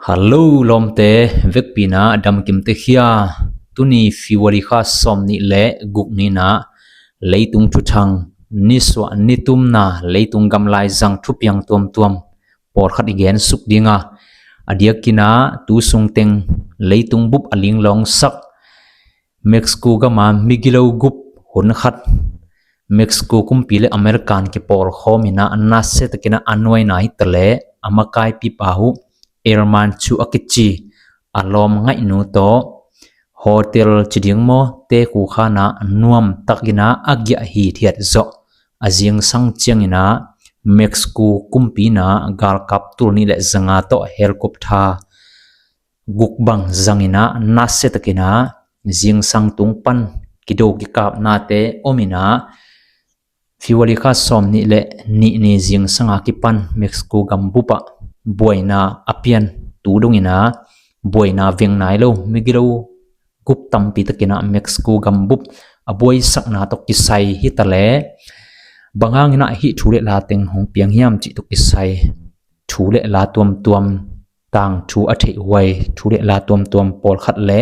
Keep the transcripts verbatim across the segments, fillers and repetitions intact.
Hello lawmte, vekpi-in a damkim te hia? Tuni February kha sawm nih le guk ni-in a leitung thuthang, nisuah nitumna, leitung gamlai zang thupiang tuamtuam pawlkhat i gen suk ding a, a diakin a tu sungteng leitung bup a linglawngsak Mexico gam a migilo gup hun khat, Mexico kumpi le American kipawlkhawm in a, nasia takin a a nuaina hi taleh a makaipipa uh Irma Chu a kici a lawm ngaihnu tawh hotel ci ding maw, teekhu khan a nuam takin a a giah hithiat zawh a zingsang ciangin a Mexico kumpi in a galkap tul nih le zanga tawh helicopter guk bang zangin a nasia takin a zingsang tung pan kido kikapnate om in a, February kha sawm nih le nih ni zingsang a kipan Mexico gam bup ah buaina a pian tu dongin a, buaina veng nai lo migilo gup tampi takin a Mexico gam bup a buaisakna tawh kisai hi taleh, bang hangin a hih thu le la teng hong piang hiam cih tawh kisai thu le la tuamtuam, tangthu a theihhuai thu le la tuamtuam pawlkhat le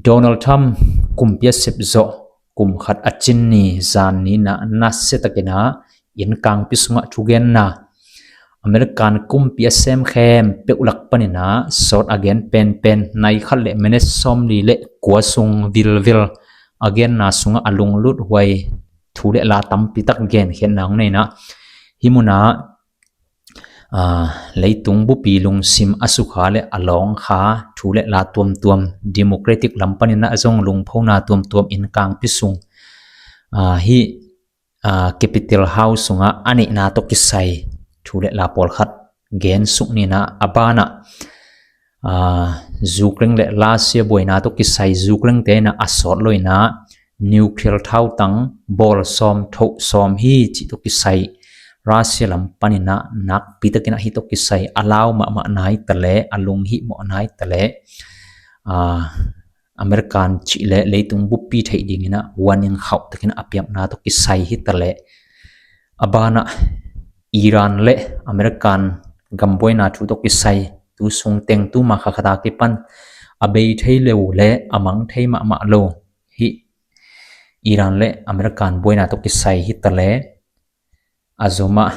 Donald Trump kumpi a sep zawh kum khat a cin ni zan ni-in a nasia takin a innkangpi sungah thugenna, American kumpi a sem khempeuh lak panin a sawt a gen penpen, nai khat le minute sawmli le kua sung vilvil a genna sungah a lunglut huai thu le la tampi tak genkhiatna hong nei in a, hih mun ah, aa, leitung bupi lungsim a sukha le a lawngkha thu le la tuamtuam, democratic lam panin a zong lungphona tuamtuam innkangpi sung, aa, hih, aa, Capitol House sungah a neihna tawh kisai thu le la pawlkhat gen suk ni-in a, a banah, aa, Ukraine le Russia buaina tawh kisai Ukraine te in a a sawt lo in a nuclear thautang bawl sawm thoh sawm hi cih tawh kisai Russia lam panin a nakpi takin a hih tawh kisai a lau mahmah nai taleh, a lunghihmawh nai taleh, aa, American cih le leitung bupi theih dingin a warning khauh takin a piakna tawh kisai hi taleh, a banah Iran le American gambuaina thu tawh kisai tu sungteng tuma kha khat a kipan a bei thei lo le a mang thei mahmah lo hih Iran le American buaina tawh kisai hi taleh, a zomah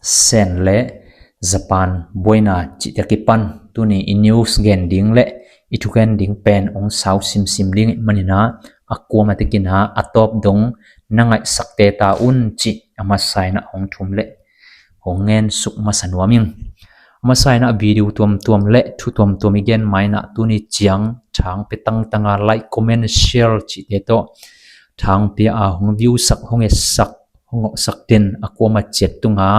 Sen le Japan buaina cihte a kipan tuni i news gen ding le i thugen ding pen hong sau simsim ding ih manin a, a kuamah takin a a tawp dong na ngaihsak teta un cih a masa in a hong thum le hong ngen suk masa nuam ing. A masa in a video tuamtuam le thu tuamtuam i gen ma in a, tuni ciang thangpia tangtang a like, comment, share cihte tawh thangpia a hong view sak, hong etsak, hong awhsak den a kuamah ciat tungah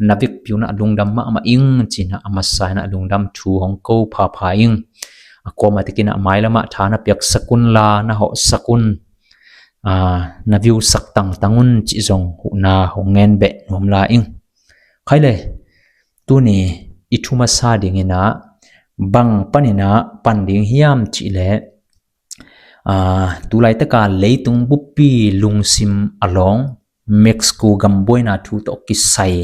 na vekpi un a lungdam mahmah ing ci-in a masa in a lungdam thu hong ko phapha ing. A kuamah takin a mailamah tha na piaksak un la, na hawhsak un, aa, na view sak tangtang un cih zong huhna hong ngen beh nuam lai ing. Khai le, tuni i thu masa dingin a bang panin a pan ding hiam cih leh, aa, tu laitaka leitung bupi lungsim a lawng Mexico gambuaina thu tawh kisai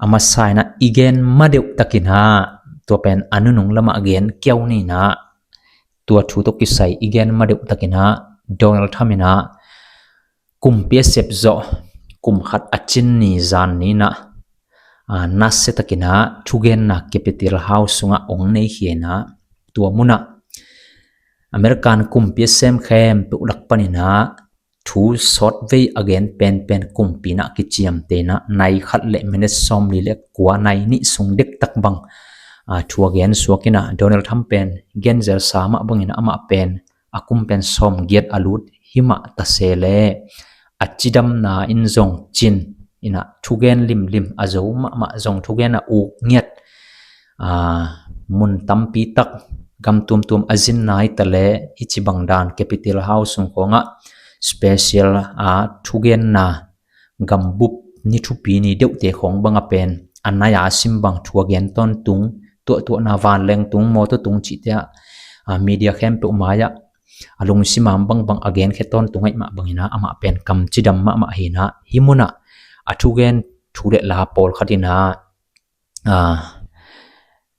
a masa in a i gen madeuh takin a, tua pen a nunung lamah gen kiau ni-in a, tua thu tawh kisai i gen madeuh takin a Donald Trump in a kumpi a sep zawh kum khat a cin ni zan ni-in a, aa, nasia takin a thugenna Capitol House sungah hong nei hi in a, tua munah American kumpi a sem khempeuh lak panin a thu sawtvei a gen penpen kumpi in a kiciamteh in a, nai khat le minute sawmli le kua, nai nih sung dektak bang, aa, thu a gen suak in a, Donald Trump pen genzel sa mah bangin a, amah pen a kum pen sawmgiat a lut hi mah ta se leh, a cidamna in zong cin in a, thugen limlim, a zo mahmah zong thugen a uk ngiat, aa, mun tampi tak gam tuamtuam a zin nai taleh, hih ci bang dan Capitol House sung khawngah special a thugenna gambup ni thupi ni deuhte khawng bang a pen a nai a sim bang thu a gen tawntung, tuahtuahna vanleng tung, mawtaw tung cihte ah, aa, media khempeuh mai-ah a lungsim a bangbang a genkhia tawntung ahih mah bangin a, amah pen kam cidam mahmah hi in a, hih munah a thugen thu le la pawlkhat in a, aa,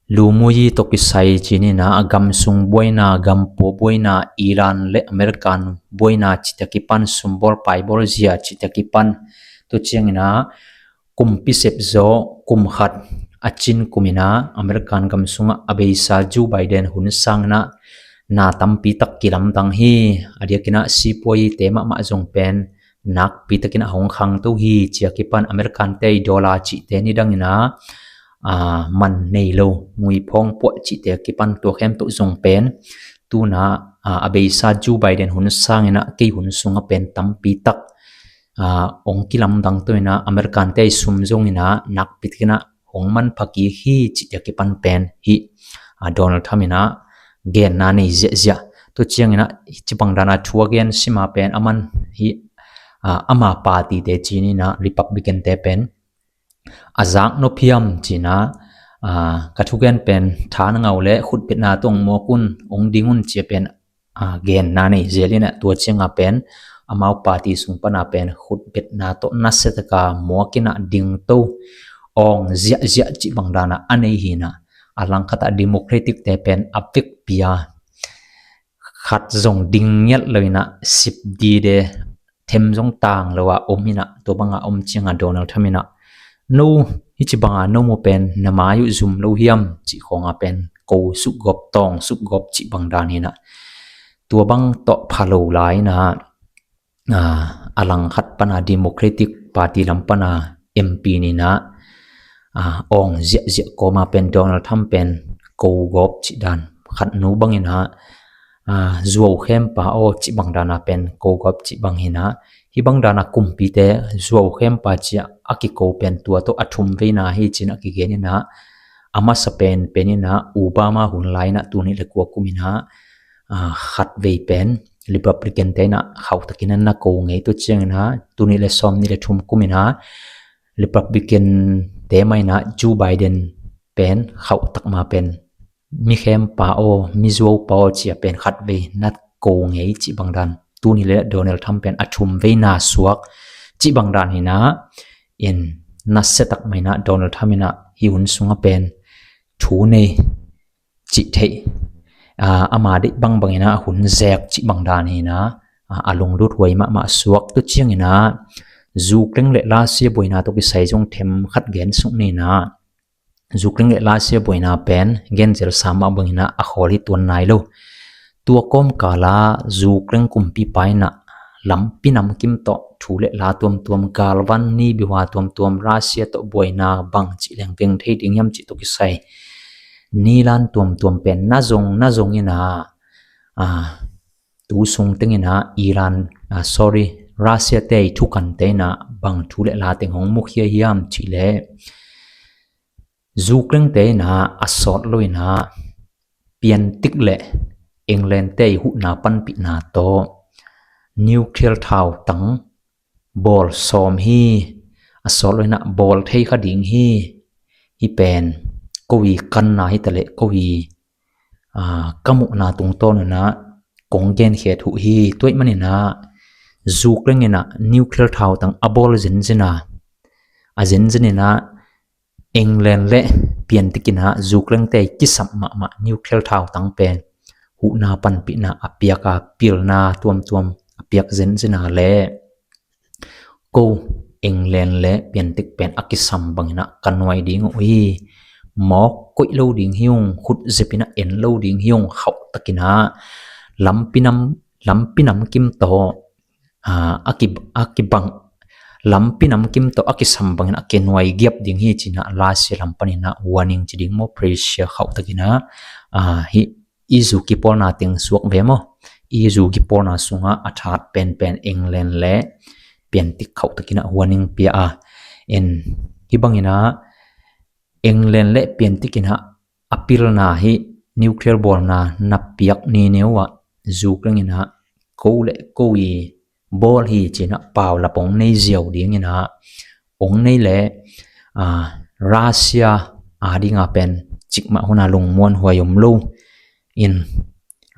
Lumui tawh kisai ci-in ah, a gamsung buaina, gampua buaina, Iran le American buaina cihte kipan, sumbawl paibawl zia cihte kipan, tua ciangin ah kumpi sepzaw kum khat a cin kumin ah American gamsungah a beisa Joe Biden hun sangin ah na tampi tak kilamdang hi. A diakin ah sipuaite mahmah zong pen nakpi takin a hong khangto hi. Tua kipan American te i dollar cihte nidangin ah, aa, man nei lo, ngui phawng puah cihte kipan tua khempeuh zong pen tu-in ah, aa, a beisa Joe Biden hun sangin ah kei hun sungah pen tampi tak, aa, hong kilamdang to-in ah American te i sum zongin ah nakpi takin ah hong manpha kik hi cihte kipan pen hih, aa, Donald Trump in ah genna nei ziahziah. Tua ciangin ah hih ci bang dan a thu a gen sima pen a man hih, aa, ama party te ci-in ah Republican te pen a zak nop hiam ci-in ah, aa, ka thugen pen tha na ngah uh leh khutbetna tawh hong muak un, hong ding un ci-a pen, aa, genna nei zel in ah tua ciangin pen amau party sung pan a pen khutbetna tawh nasia takin muak in ah ding to, awng ziahziah ci bang dan a a nei hi-in ah, a langkhat ah Democratic te pen a vekpi a khat zong ding ngiat lo-in ah sip dide them zong tang lo a om in ah, tua bang a om ciangin Donald Trump in ah, "No, hih ci bang a no mu pen na mai uh zum lo hiam?" cih khawng a pen ko sukgawp, tawng sukgawp ci bang dan hi-in ah, tua bang tawh pha lo lai-in ah, aa, a langkhat pan a Democratic Party lam pan a M P nih in ah, aa, awng ziahziah kawm a pen Donald Trump pen ko gawp cih dan, khat nu bangin ah, aa, zuau khempa aw cih bang dan a pen ko gawp cih bang hi-in ah, hih bang dan a kumpite zuau khempa ci-a a kiko pen tua tawh a thum veina hi ci-in a kigen in ah, a masa pen pen in ah Obama hun lai-in ah tul nih le kua kumin ah, aa, khat vei pen Republican te in ah khauh takin ah na ko ngei, tua ciangin ah tul nih le sawm nih le thum kumin ah Republican te mah in ah Joe Biden pen khauh tak ma pen mi khempa aw, mi zuaupa aw ci-a pen khat vei na ko ngei cih bang dan, tuni le Donald Trump pen a thum vei na suak cih bang dan hi-in ah, in nasia tak mah in ah Donald Trump in ah hih hun sungah pen thu nei cih theih, aa, ama deih bangbang in ah hun zek cih bang dan hi-in ah, aa, a lunglut huai mahmah suak. Tua ciangin ah Ukraine le Russia buaina tawh kisai zong them khat gen suk ni in ah, Ukraine le Russia buaina pen gen zelsa mah bangin ah a khawl hi tuan nai lo. Tua kawmkal ah Ukraine kumpipa in ah lampi namkim tawh thu le la tuamtuam, galvan ni biua tuamtuam, Russia tawh buaina bang ci leng veng thei ding hiam cih tawh kisai ni lan tuamtuam pen na zong na zong in ah, aa, tu sung teng in ah Iran, aa, sorry, Russia te i thukante in ah bang thu le la teng hong mukhia hiam cih leh, Ukraine te in ah a sawt lo in ah piantik le England te i huhna panpihna tawh nuclear thautang bawl sawm hi. A sawt lo in ah bawl thei kha ding hi. Hih pen ko i kanna hi ta leh ko i, aa, ka muhna tungtawn in ah kong genkhiat uh hi. Tua ahih manin ah Ukraine in ah nuclear thautang a bawl zenzen a, a zenzen in ah England le piantik in ah Ukraine te kisam mahmah nuclear thautang pen huhna panpihna a piak a, pilna tuamtuam a piak zenzen a leh ko England le piantik pen a kisam bangin ah ka nuai ding uh hi. Mawk koih lo ding hi ung, khut zep in ah en lo ding hi ung, khauh takin ah lampi nam, lampi namkim tawh, aa, a ki, a kibang, lampi namkim tawh a kisam bangin ah ka nuai giap ding hi ci-in ah Russia lam panin ah warning ci ding maw, pressure khauh takin ah, aa, hih i zu kipawlna teng suak ve maw? I zu kipawlna sungah a that penpen England le piantik khauh takin ah warning pia a. En, hih bangin ah England le piantik in ah a pilna hih nuclear bawlna na piak ni neu ah Ukraine in ah ko le ko i bawl hi ci-in ah paulap hong nei ziau ding in ah hong nei leh, aa, Russia a ding a pen cikmah hun a lungmuan huai om lo in,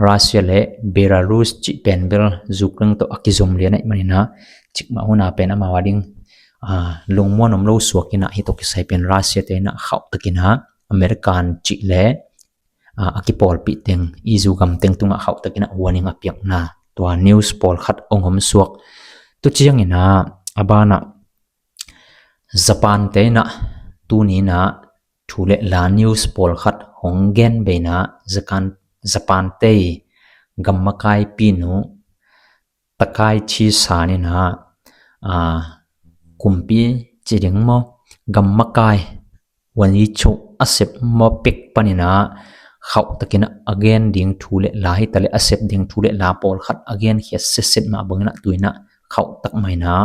Russia le Belarus cih pen bel Ukraine tawh a kizom lian ahih manin ah cikmah hun a pen amau a ding, aa, lungmuan om lo suak in ah hih tawh kisai pen Russia te in ah khauh takin ah American cih le a, a kipawlpih teng, Izu gam teng tungah khauhtakin a warning a piakna tua news pawlkhat hong om suak. Tu ciangin a, a banah Japan te in a, tuni in a, thu le la news pawlkhat hong gen bei in a, Japan, Japan te gam makaipi nu Takaichi San in a, a, kumpi ci ding maw, gam makai, Wang Yicho a sep maw pek panin a, khauhtakin a gen ding thu le la hi ta le, a sep ding thu le la pawlkhat a gen khia setset mah bangin a, tu in a khauhtak mah in a,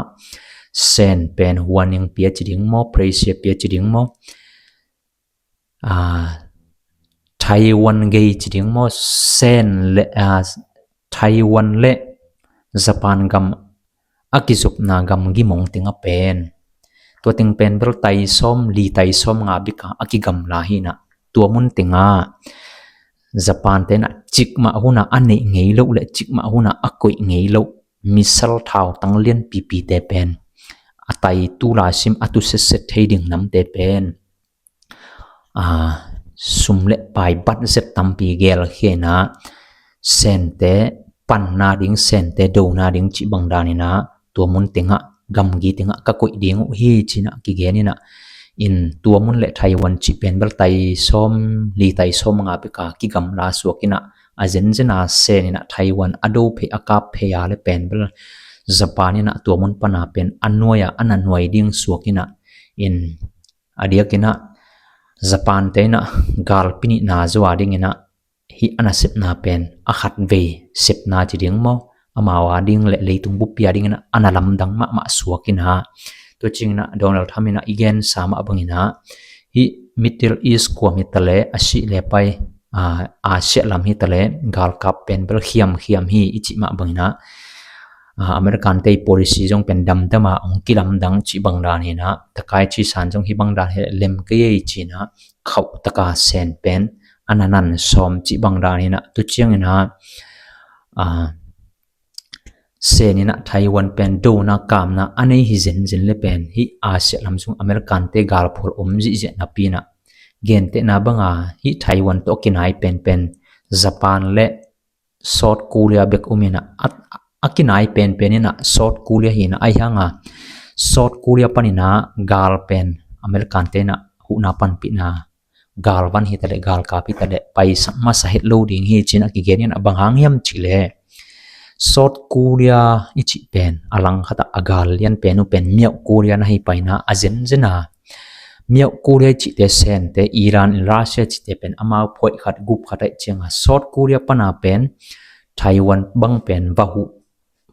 Sen pen warning pia ci ding maw, pressure pia ci ding maw, a, Taiwan gei ci ding maw, Sen le, a, Taiwan le Japan gam a kizopna gamgi mong teng a pen, tua teng pen bel tai sawm li, tai sawm nga bek a a kigamla hi in a, tua mun teng a Japan te in a cikmah hun a a neih ngei loh le cikmah hun a a koih ngei loh missile thautang lianpipi te pen a tai tu la sim a tu setset thei ding namte pen, a, sum le pai budget tampi gelkhia in a, Sente panna ding, Sente dona ding cih bang dan in a, tua mun teng a, gamgi teng a ka koih ding uh hi ci in a kigen in a, in tua mun le Taiwan cih pen bel tai sawm li, tai sawm nga bek a kigamla suak in a, a zenzen a Sen in a Taiwan a do phei, a kap phei a le pen bel Japan in a tua mun pan a pen a nuai a, a na nuai ding suak in a, in a diakin a Japan te in a galpi nihna zaw a dingin a, hih a nasepna pen a khatvei sepna ci ding maw, amau a ding le leitung buppi a dingin a na lamdang mahmah suak in a, tua ciangin a Donald Trump in a i gensa mah bangin a, hih Middle East kuam hi ta le, a sih le pai, a, Asia lam hi ta le, galkap pen bel khiamkhiam hi i cih mah bangin a, a, American te i policy zong pen damdam a hong kilamdang cih bang dan hi in a, Takaichi San zong hih bang dan hi lem kei ei ci in a, khauhtaka Sen pen a na nan sawm cih bang dan hi in a, tu ciangin a, a, Sen in a Taiwan pen dona kamna a nei hi zenzen le pen hih Asia lam sung American te galphual om zihziah napi in a, gentehna bang a hih Taiwan tawh a kinai penpen Japan le South Korea bek um in a, a, a kinai penpen in a South Korea hi in a, ahi hang a South Korea panin a gal pen American te in a huhna panpihna galvan hi ta le, galkap hi ta le, paisa masa het lo ding hi ci in a kigen in a, bang hang hiam cih le South Korea i cih pen a langkhat a a gal lian pen uh pen Miauh Korea na hi pai in a, a zenzen a Miauh Korea i cihte Sente, Iran, Russia i cihte pen amau phoih khat gup khat ahih ciang a, South Korea pan a pen Taiwan bang pen va huh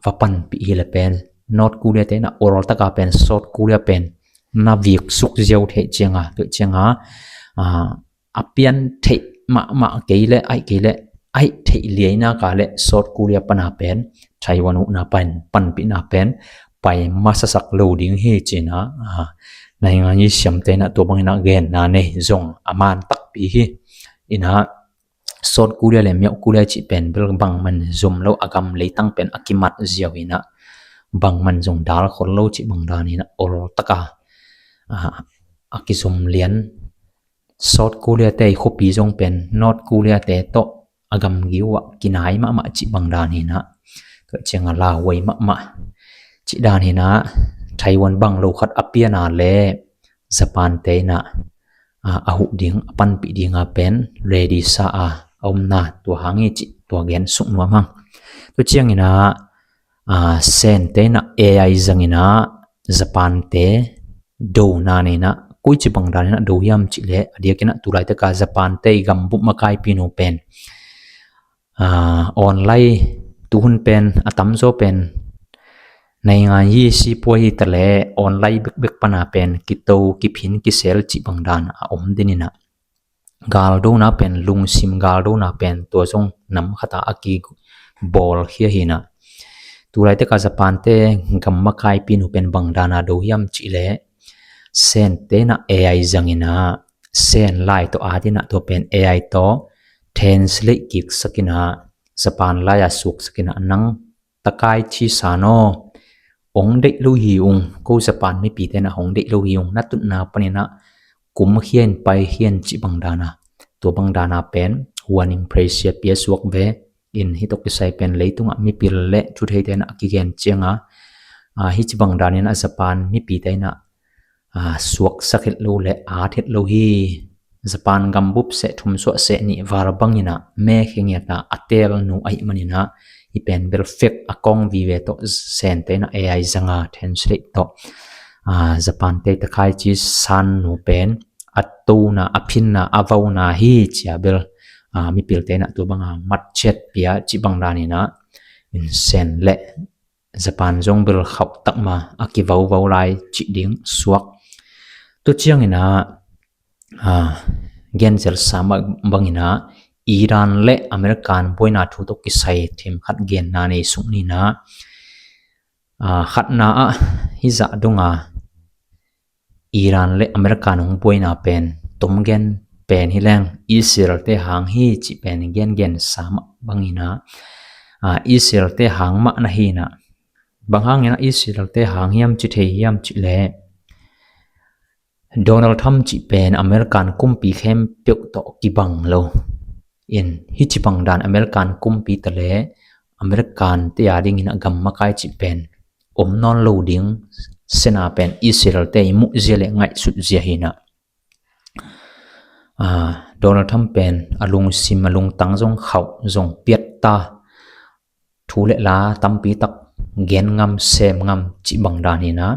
va panpih hi le pen North Korea te in a ortaka pen South Korea pen na vik suk ziau theih ciang a, tuih ciang a, a, a pian theih mahmah kei le, aih kei le, aih theih liaina ka le South Korea pan a pen Taiwan huhna pan, panpihna pen pai masasak lo ding hi ci in a, a, naingan i siamte in a tua bangin a genna nei zong a man takpi hi in a, South Korea le Miauh Korea cih pen bel bangman zom lo, a gam leitang pen a kimat ziau hi in a, bangman zong dal khol lo cih bang dan hi in a, ortaka, a, a kizom lian South Korea te i khuapi zong pen North Korea te tawh a gamgi uh a kinai mahmah cih bang dan hi in a, tua ciang a lauhuai mahmah cih dan hi in a, Taiwan bang lo khat a pian a le Japan te in a, a, a huh ding, a panpih ding a pen ready sa a, a omna tua hang hi cih tua gen suk nuam hang. Tua ciangin a, a, Sente in a A I zangin a Japan te dona nei in a, koi ci bang dan in a do hiam cih le, a diakin a tu laitak a Japan te i gambup makaipi nu pen, a, online tuhun pen a tamzaw pen naingan yi sipuai hi ta le, online bekbek pan a pen kito, kiphin, kisel cih bang dan a om den in a, galdona pen, lungsim galdona pen tua zong nam khat a a kibawl khia hi in a, tu laitak a Japan te gam makaipi nu pen bang dan a do hiam cih le, Sente in a A I zangin a, Sen lai tawh at in a, tua pen A I tawh translate kiksak in a, Japan lai a suksak in a, nang Takaichi San aw, hong deih lo hi ung, ko Japan mipite in a hong deih lo hi ung, na tutna panin a kumkhia in paikhia in cih bang dana, tua bang dana pen warning pressure pia suak ve. In hih tawh kisai pen leitungah mipil le thutheite in a kigen cianga, ah, hih ci bang danin a Japan mipite in ah, ah, suaksak het lo le at het lo hi. Japan gambup seh thum suah seh nih val bangin ah mekhe ngiat a a tel nu ahih manin ah, hih pen bel fek a kawng vive tawh Sente in ah A I zanga translate tawh, ah, Japan te takai ci san nu pen a tona, a phinna, a vauna hi cia bel, ah, mipilte in ah tua banga matchiat pia cih bang danin ah in Sen le Japan zong bel khauh takma a kivauvau lai cih ding suak. Tu ciangin ah, ah, genzel sa mah bangin ah Iran le American buaina thu tawh kisai themkhat genna nei suk ni in ah, ah, khatna ah hih zah donga Iran le American hong buaina pen tom gen pen hi leng Israel te hang hi cih pen gengen sa mah bangin ah, ah, Israel te hang mah na hi in ah, bang hangin ah Israel te hang hiam ci thei hiam cih leh Donald Trump cih pen American kumpi khempeuh tawh kibang lo. In hih ci bang dan American kumpi ta le American te a dingin a gam makai cih pen om nawn lo ding sena pen Israel te i muh zia le ngaihsut zia hi in ah, ah, Donald Trump pen a lungsim a lungtang zong khauh zong piat ta, thu le la tampi tak gen ngam sem ngam cih bang dan hi in ah,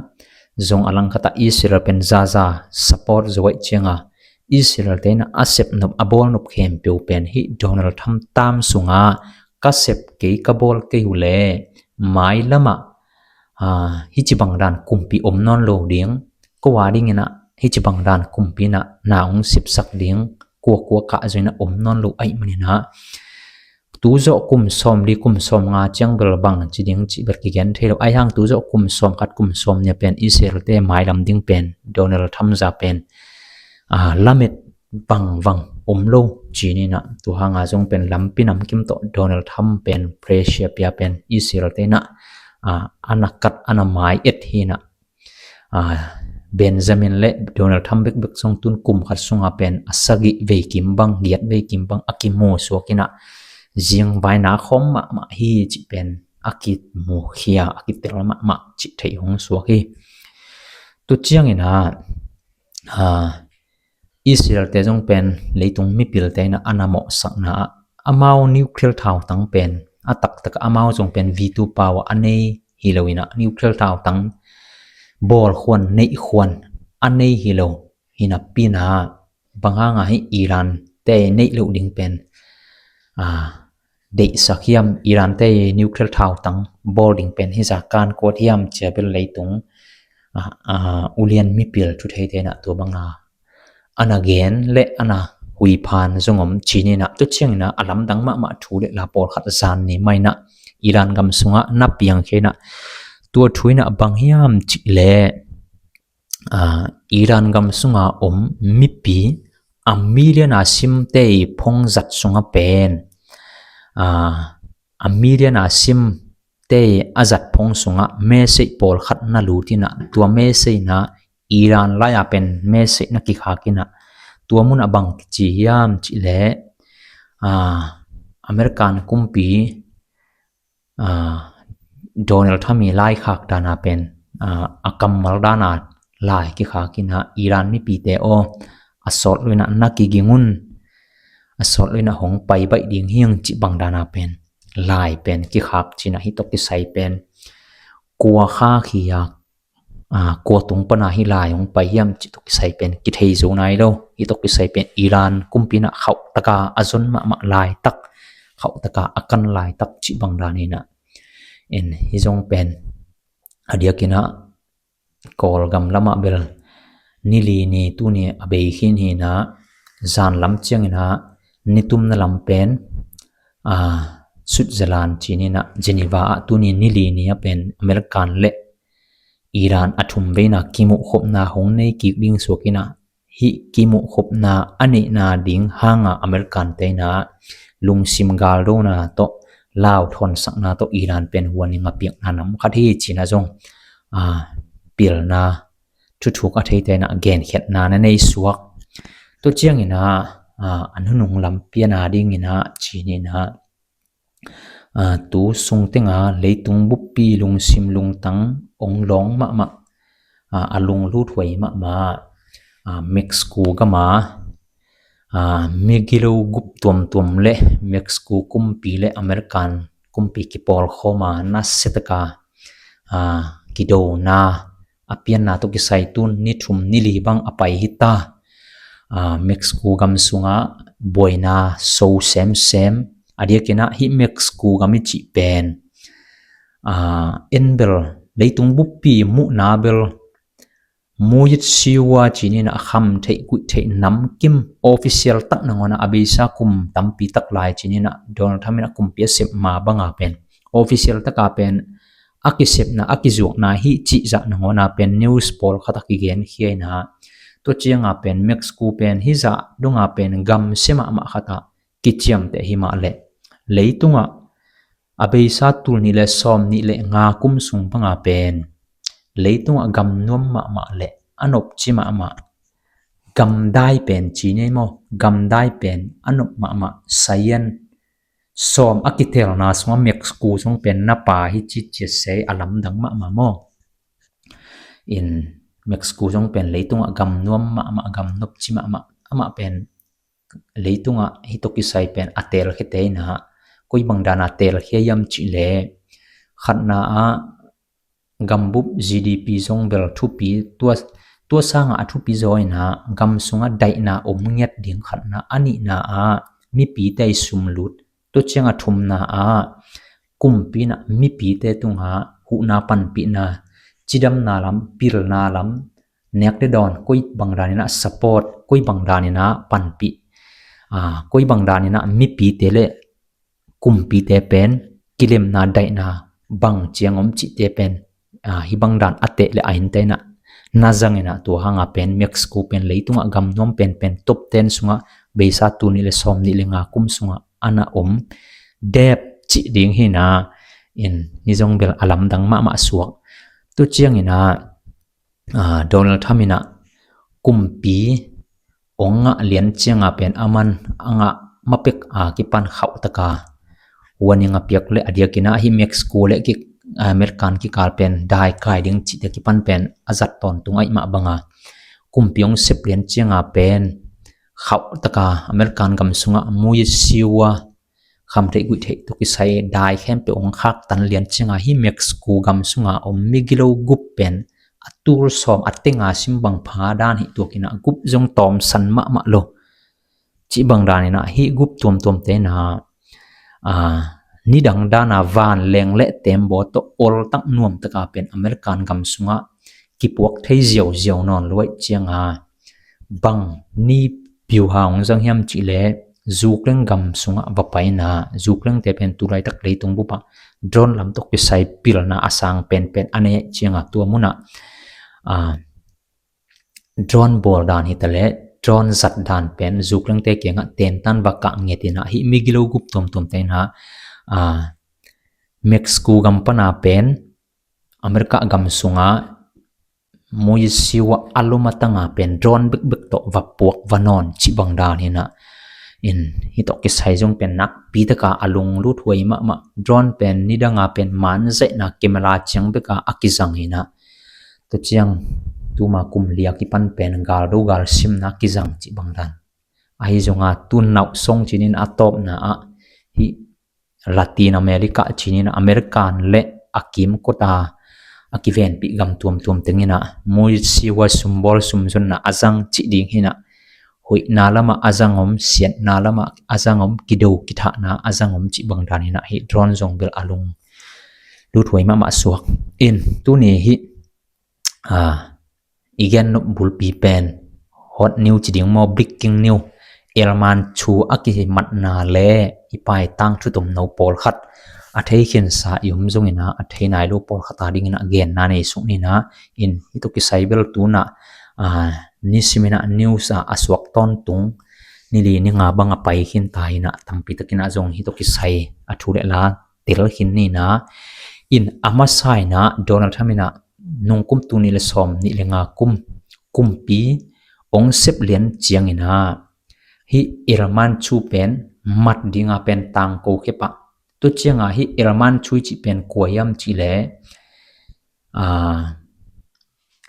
zong a langkhat ah Israel pen zaza support zo ahih cianga Israel te in ah a sep nop a bawl nop khempeuh pen hih Donald Trump tam sunga ka sep kei ka bawl kei uh le mailamah, ah, hih ci bang dan kumpi om nawn lo ding, ko a dingin ah hih ci bang dan kumpi in ah na hong sipsak ding kuakua kah zo in ah om nawn lo ahih manin ah, tu zawh kum sawm li kum sawm nga ciang bel bang ci ding cih bel kigen thei lo. Ahi hang tu zawh kum sawm khat kum sawm nih pen Israel te mailam ding pen Donald Trump za pen, ah, lamet vangvang om lo ci ni in ah, tu hanga zong pen lampi namkim tawh Donald Trump pen pressure pia pen Israel te in ah, ah, a na kat a na mai et hi in ah, ah, Benjamin le Donald Trump bekbek zong tun kum khat sunga pen a sagih vei kim bang, giat vei kim bang a kimu suak in ah, zing vaina khawm mahmah hi cih pen a kimukhia, a kitel mahmah cih theih hong suak hi. Tu ciangin ah, ah, Israel te zong pen leitung mipilte in ah a na mawhsakna ah amau nuclear thautang pen a taktak ah amau zong pen veto power a nei hi lo in ah nuclear thautang bawl khuan, neih khuan a nei hi lo hi napi in ah, bang hanga hih Iran te neih loh ding pen, ah, deihsak hiam, Iran te nuclear thautang bawl ding pen hih zah kan kuat hiam cia bel leitung, ah, ah, ulian mipil thutheite in ah tua banga a na gen le a na huiphan zong om ci ni in ah, tu ciangin ah a lamdang mahmah thu le la pawlkhat zan ni mah in ah, Iran gam sungah na piangkhia in ah, tua thu in ah bang hiam cih leh, ah, Iran gam sunga om mipi a million a simte i phone zat sunga pen, ah, a million a simte i a zat phone sunga message pawlkhat na lut in ah, tua message in ah Iran lai-a pen message na kikhak in ah, tua mun ah bang kici hiam cih leh, ah, American kumpi, ah, Donald Trump i laikhak dana pen, ah, a kammal dana lai kikhak in ah, Iran mipite aw, a sawt lo in ah na kiging un, a sawt lo in ah hong pai baih ding hi ing cih bang dana pen lai pen kikhak ci in ah, hih tawh kisai pen kua khak hi a, ah, kua tung pana hih lai hong pai hiam cih tawh kisai pen kithei zo nai lo. Hih tawh kisai pen Iran kumpi in ah khauh taka a zon mahmah laitak, khauh taka a kan laitak cih bang dan hi in ah, en, hih zong pen a diakin ah Kawlgam lamah bel ni li ni tuni a bei khin hi in ah, zan lam ciangin ah ni thumna lam pen, ah, Switzerland ci ni in ah Geneva ah tuni ni li ni ah pen American le Iran a thum veina kimuhkhopna hong nei kik ding suak in ah, hih kimuhkhopna a neihna ding hanga American te in ah lungsim galdona tawh, lau thawnsakna tawh Iran pen huaning a piakna nam khat hi ci in ah zong, ah, pilna thuthuk a theite in ah genkhiatna na nei suak Tua ciangin ah, ah, a nunung lam pian a dingin ah, ci-in ah, ah, tu sung teng a leitung buppi lungsim lungtang ong lawng mahmah, ah, a lunglut huai mahmah, ah, Mexico gam a, ah, migilo gup tuamtuam le Mexico kumpi le American kumpi kipawlkhawm a nasia tak a, ah, kidona a pianna tawh kisai tun ni thum ni li bang a pai hi ta. Ah, Mexico gam sungah buaina so semsem. A diakin ah hih Mexico gam i cih pen, ah, en bel leitung buppi muhna bel muyit siua ci-in ah kham theih guih theih namkim official tak nangawn ah a beisa kum tampi tak lai ci-in ah Donald Trump in a kumpi a sep ma bang a pen official tak a pen a kisepna, a kizuakna hi cih zah nangawn a pen news pawlkhat a kigenkhia in ah, tua ciang a pen Mexico pen hih zah dong a pen gam sia mahmah khat ah kiciamteh hi mah leh, leitung ah a beisa tul nih le sawm nih le nga kum sung bang a pen leitung ah gam nuam mahmah le a nopci mahmah, gamdai pen ci-in ah maw, gamdai pen a nop mahmah, saian sawm a kitelna sungah Mexico zong pen na pai hi ci ciat se a lamdang mahmah maw. In Mexico zong pen leitung ah gam nuam mahmah, gam nopci mahmah, amah pen leitung ah hih tawh kisai pen a telkhiate in ah, koi bang dan a telkhia hiam cih leh, khatna ah gambup G D P zong bel thupi, tua, tua sang ah a thupi zaw in ah gam sungah daihna om ngiat ding khatna, a nihna ah mipite i sum lut, tua ciang a thumna ah kumpi in ah mipite tungah huhna panpihna, cidamna lam, pilna lam, nek le dawn, koi bang dan in ah support, koi bang dan in ah panpih, ah, koi bang dan in ah mipite le kumpite pen kilemna, daihna bang ciang om cihte pen, ah, hih bang dan a teh le a hinte in ah na zang in ah, tua hang a pen Mexico pen leitung ah gam nuam penpen top ten sungah beisa tul nih le sawm nih le nga kum sungah a na om dep cih ding hi in ah, in hih zong bel a lamdang mahmah suak. Tua ciang in ah, ah, Donald Trump in ah kumpi ong ngah lian ciang a pen aman a ngah ma pek a kipan khauh tak a warning a piak le a diakin ah hih Mexico le ki, ah, American kikal pen daikai ding cihte kipan pen a zat tawntung ahih mah bang a, kumpi ong sep lian ciang a pen khauh tak a American gam sungah mui siua, kham theih guih theih tawh kisai dai khempeuh ong khaktan lian ciang a hih Mexico gam sung a om migilo gup pen a tul sawm a teng a sim bang pha dan hi tuak in ah, gup zong tawmsan mahmah lo. Cih bang dan in ah hih gup tuamtuamte in ah, ah, nidang dan a vanleng le tembaw tawh ol tak nuam tak a pen American gam sungah kipuak thei ziauziau nawn lo ahih ciang a, bang ni piuha ong zang hiam cih leh, Ukraine gam sungah va pai in ah, Ukraine te pen tulaitak leitung bup ah drone lam tawh kisai pilna a sang penpen a nei ahih ciang a, tua mun ah, ah, drone bawl dan hi ta leh, drone zat dan pen Ukraine te kiangah tentan va kah nget in ah, hih migilo gup tuamtuamte in ah, ah, Mexico gam pan a pen America gam sungah mui siua a lum a tang a pen drone bekbek tawh va puak va nawn cih bang dan hi in ah, in hih tawh kisai zong pen nakpi tak a a lunglut huai mahmah. Drone pen nidang a pen man zaihna camera ciang bek a a kizang hi in ah, tua ciang tuma kum li a kipan pen galdo galsimna kizang cih bang dan. Ahi zong a tu nauh song ci-in a tawpna ah hih Latin America ci-in ah American le a kimkot a a kivenpih gam tuamtuam teng in ah mui siua sumbawl sumzonna a zang cih ding hi in ah, hoihna lam ah a zang om, siatna lam ah a zang om, kido kithahna a zang om cih bang dan hi in ah, hih drone zong bel a lunglut huai mahmah suak. In tuni hih, ah, i gen nop bulpi pen hot news ci ding maw, breaking news, Elman Chu a kimatna le i paitang thu tomno pawlkhat a thei khinsa i om zong in ah, a thei nai lo pawlkhat a ding in ah genna nei suk ni in ah, in hih tawh kisai bel tu in ah, ah, nisim in ah news ah a suak tawntung ni li ni nga bang a pai khin ta hi in ah, tampi tak in ah zong hih tawh kisai a thu le la tel khin ni in ah, in a masa in ah Donald Trump in ah nung kum tul nih le sawm nih le nga kum kumpi ong sep lian ciangin ah hih Fu Manchu pen mat dinga pen tangko khia pah. Tua cianga hih Fu Manchu i cih pen kua hiam cih leh a,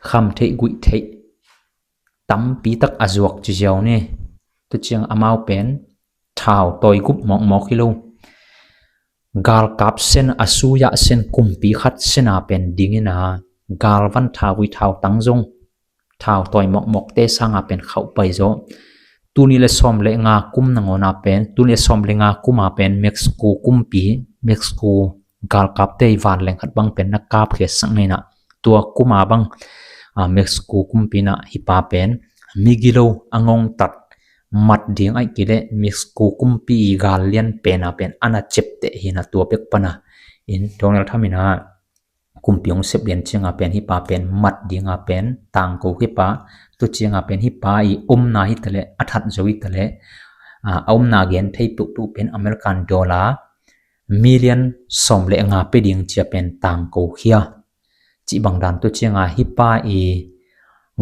kham theih guih theih tampi tak a zuak ci ziau ni. Tua ciang amau pen thau tawi gup mawkmawk hi lo. Galkap sen a sui-ah sen kumpi khat sena pen dingin ah galvan thauvui thautang zong thau tawi mawkmawkte sanga pen khauh pai zaw. Tuni le sawm le nga kum nangawna pen, tuni le sawm le nga kuma pen Mexico kumpi, Mexico galkapte i vanleng khat bang pen na kapkhiatsak ngeina. Tua kuma bang a, Mexico kumpi na hih pa pen migilo a ngongtat mat ding aih kei leh Mexico kumpi i gal lian pena pen a na cepteh hina tua pek pana. In Donald Trump ina kumpi ong sep lian cianga pen hih pa pen mat dinga pen tangko khia pah. Tua cianga pen hih pa i omna hi taleh a that zo hi taleh a, a omna gen thei peuhpeuh pen American dollar million sawm le nga pe ding cia pen tangko khia. Cih bang dan tua cianga hih pa i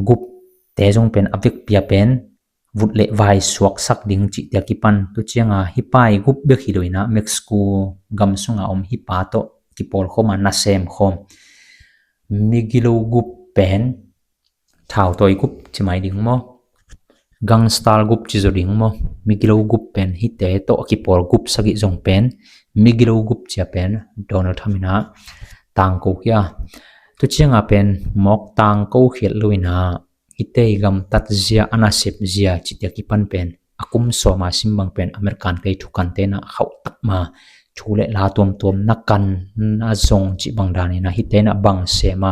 gupte zong pen a vekpia pen vut le vai suaksak ding cihte a kipan tua cianga hih pa i gup bek hi lo ina Mexico gam sunga om hih pa tawh kipawl khawma nasem khawm. Migilo gup pen thau tawi gup ci mai ding maw? Gangster gup ci zaw ding maw? Migilo gup pen hihte tawh a kipawl gup sagih zong pen migilo gup cia pen Donald Trump ina tangko khia. Tua cianga pen mawk tangko khiat lo ina hihte i gamtat zia a nasep zia cihte a kipan pen a kum sawma sim bang pen American te i thukante na khauh takma thu le la tuamtuam na kan na zong cih bang dan ina hihte na bang sema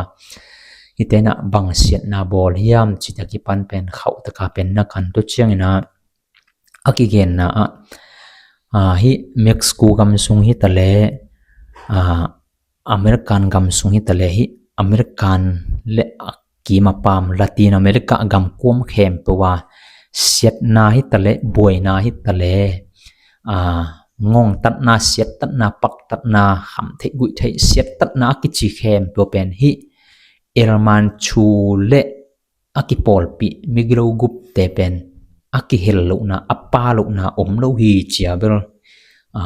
hihte na bang siatna bawl hiam cihte a kipan pen khauh taka pen na kan tua ciang ina a kigenna ah a, hih Mexico gam sung hi taleh a, American gam sung hi taleh hih American le a kim a pam Latin America gam kuam khempeuh a siatna hi taleh buaina hi taleh a, ngongtatna siattatna paktatna kham theih guih theih siattatna a kici khempeuh pen hih Fu Manchu le a kipawlpih migilo gupte pen a kihel lohna a pa lohna om lo hi cia bel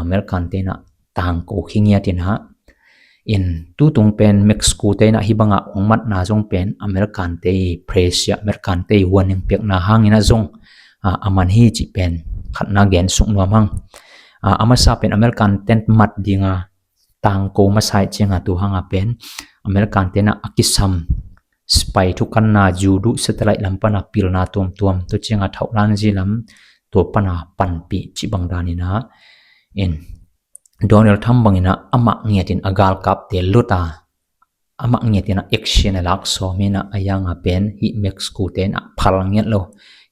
American te na tangko khingiat ina in tutung pen Mexico te na hih banga ong matna zong pen American te i pressure American te i warning piakna hangina zong a, a man hi cih pen khatna gen suk nuam hang. A, a masa pen American ten mat dinga tangko masa i cianga tu hanga pen American te na a kisam spy thukanna judu satellite lam pana pilna tuamtuam tua cianga thauhlan zi lam tua pana panpih cih bang dan ina in Donald Trump bang ina amah ngiatin a galkapte luta amah ngiatin a action a lak sawm ina a yanga pen hih Mexico te na phal ngiat lo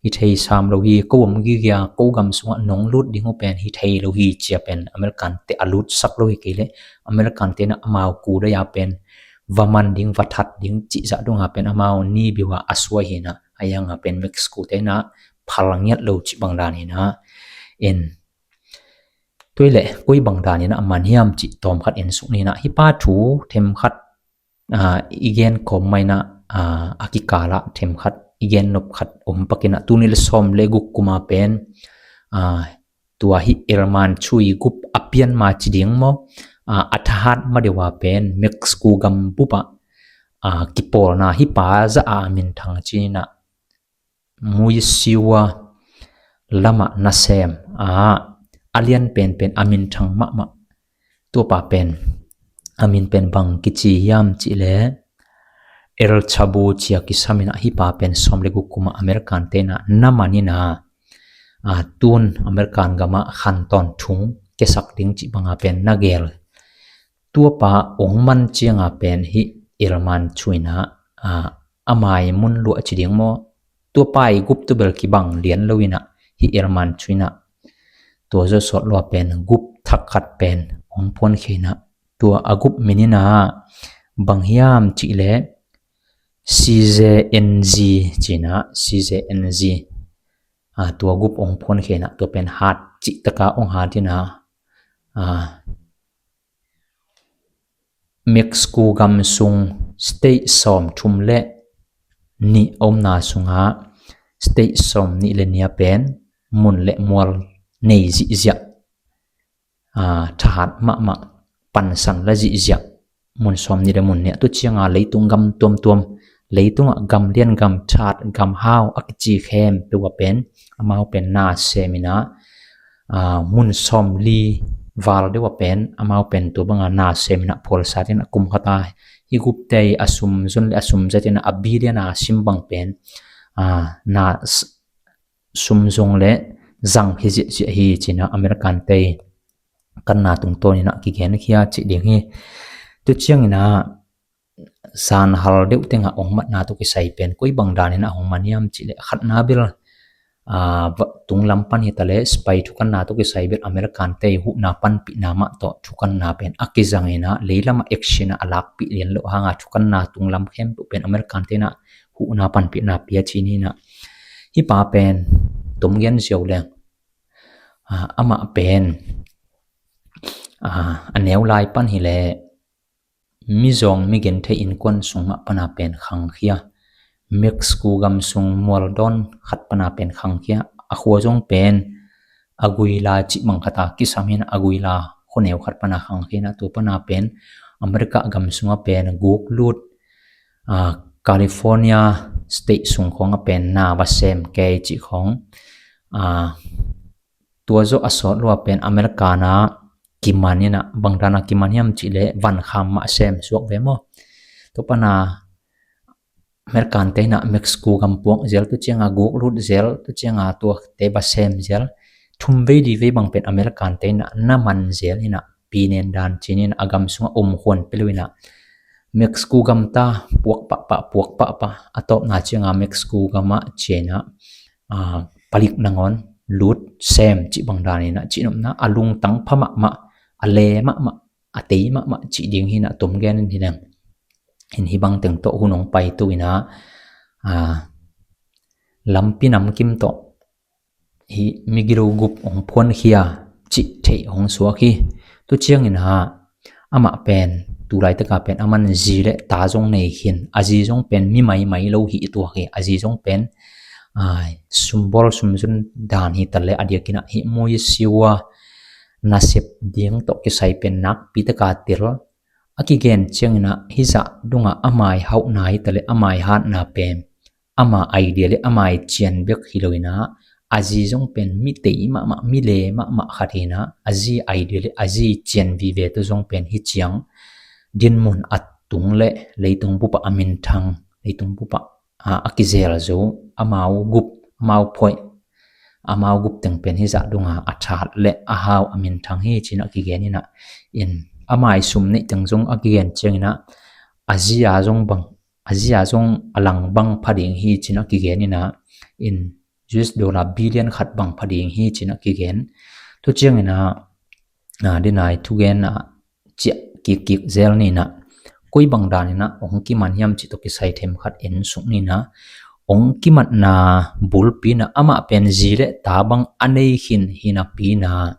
hi thei sam lo hi ko om gigia ko gam sunga nong lut ding uh pen hi thei lo hi cia pen American te a lutsak lo hi kei leh American te na amau ku daya pen va man ding va that ding cih zah dunga pen amau ni biua a suai hina a yanga pen Mexico te na phal ngiat lo cih bang dan hina in tui le koi bang dan ina a man hiam cih tawm khat en suk nina hih pa thu them khat a, i gen kawm maina a, a kikala them khat i gen nop khat om pakina tuni le sawm le guk kuma pen a, tua hih Fu Manchu i gup a pian ma ci ding maw a, a thahat ma deuha pen Mexico gam bupa a, kipawlna hih pa za a minthang cina muisiua lama nasem a, a lian penpen a minthang mahmah tuapa pen a min pen bang kici hiam cih le El Chapo cia kisamin a hih pa pen sawm le guk kuma American te na na manina a, tun American gama khantawn thung kesak ding cih banga pen na gel tuapa ong man cianga pen hih Fu Manchu ina a, a mai mun luah ci ding maw tuapa i gup tu bel kibang lian lo ina hih Fu Manchu ina tua zawsawt lua pen gup thak khat pen ong phuan khe ina tua a gup min ina bang hiam cih le C Z N Z cina C Z N Z a, tua gup ong phuan khe ina tua pen hat cih taka ong hat ina a, Mexico gam sung state sawm thum le nih omna sunga state sawm nih le nih pen mun le mual nei zihziah, aa, thahat mahmah, pansan la zihziah mun sawm nih le mun nih ah, tu cianga leitung gam tuamtuam, leitungah gam lian gam thahat gam hau a kici khempeuh ah pen amau pen na sem in ah, aa, mun sawm li val deuh ah pen amau pen tua banga na sem in ah phualsat in ah kum khat ah hih gupte a sum zon le a sum zat in ah a billion a sim bang pen, aa, na s-, sum zong le zang hi ziahziah hi ci-in ah American te kanna tungtawn in ah kigen khia cih ding hi. Tu ciangin ah zanhal deuh tengah hong matna tawh kisai pen koi bang danin ah hong man hiam cih leh khatna bel, aa, va-, tunglam pan hi ta leh spy thukanna tawh kisai bel American te huhna panpihna mah tawh thukanna pen a kizang in ah leilam ah action ah a lakpih lian loh hang a thukanna tunglam khempeuh pen American te in ah huhna panpihna pia ci-in ah hih pa pen tom gen ziau leng, aa, amah pen, aa, a neu lai pan hi leh mizawng migenthei innkuan sung mah pan a pen khangkhia, Mexico gam sung mualdawn khat pan a pen khangkhia, a khua zong pen a guila cih bang khat a kisam hi in ah a guila khuaneu khat pan a khangkhia in ah tua pan a pen America gam sung ah pen guk lut, aa, California state sung khawng ah pen na va sem kei cih khawng, aa, tua zawh a sawt lua pen American ah kiman in ah, bang dan a kiman hiam cih leh vankham mah sem suak ve maw. Tua pan a American te in ah Mexico gam puak zel, tu cianga guk lut zel, tu cianga tuate va sem zel, thum vei li vei bang pen American te in ah na man zel in ah pinen dan ci-in ah a gam sungah om khuan pia lo in ah Mexico gam ta puak pahpah, puak pahpah, a tawpna cianga Mexico gam ah ciang in ah, aa, palik nangawn lut sem cih bang dan in ah cihnopna a lungtang pha mahmah, a le mahmah, a tei mahmah cih ding hi in ah tom gen in hi leng. In hih bang teng tawh hun hong pai tu in ah, aa, lampi namkim tawh hih migilo gup hong phuankhia cih theih hong suak hi. Tu ciangin ah amah pen tulaitak a pen aman zi le ta zong nei khin, a zi zong pen mi maimai lo hi tuak hi, a zi zong pen, aa, sumbawl sumzun dan hi ta leh a diakin ah hih muisiua nasep ding tawh kisai pen nakpi tak a tel a kigen ciangin ah hih zah dungah a mai hauhna hi ta leh a mai hatna pen ama idea le a mai cian bek hi lo in ah a zi zong pen mi tei mahmah, mi le mahmah khat hi in ah a zi idea le a zi cian vive tawh zong pen hih ciang dinmun a tung le leitung bup ah a minthang, leitung bup ah, aa, a kizel zo, amau gup, amau phoih, amau gup teng pen hih zah dungah a thahat le a hau a minthang hi ci-in ah kigen in ah, in a mai sum neih teng zong a kigen ciangin ah a zi a zong bang, a zi a zong a lang bang pha ding hi ci-in ah kigen in ah, in U S dollar billion khat bang pha ding hi ci-in ah kigen. Tu ciangin ah, aa, dinai thugen ah ciah kikkik zel ni in ah koi bang dan in ah hong kiman hiam cih tawh kisai themkhat en suk ni in ah, hong kimatna bulpi in ah amah pen zi le ta bang a nei khin hi napi in ah,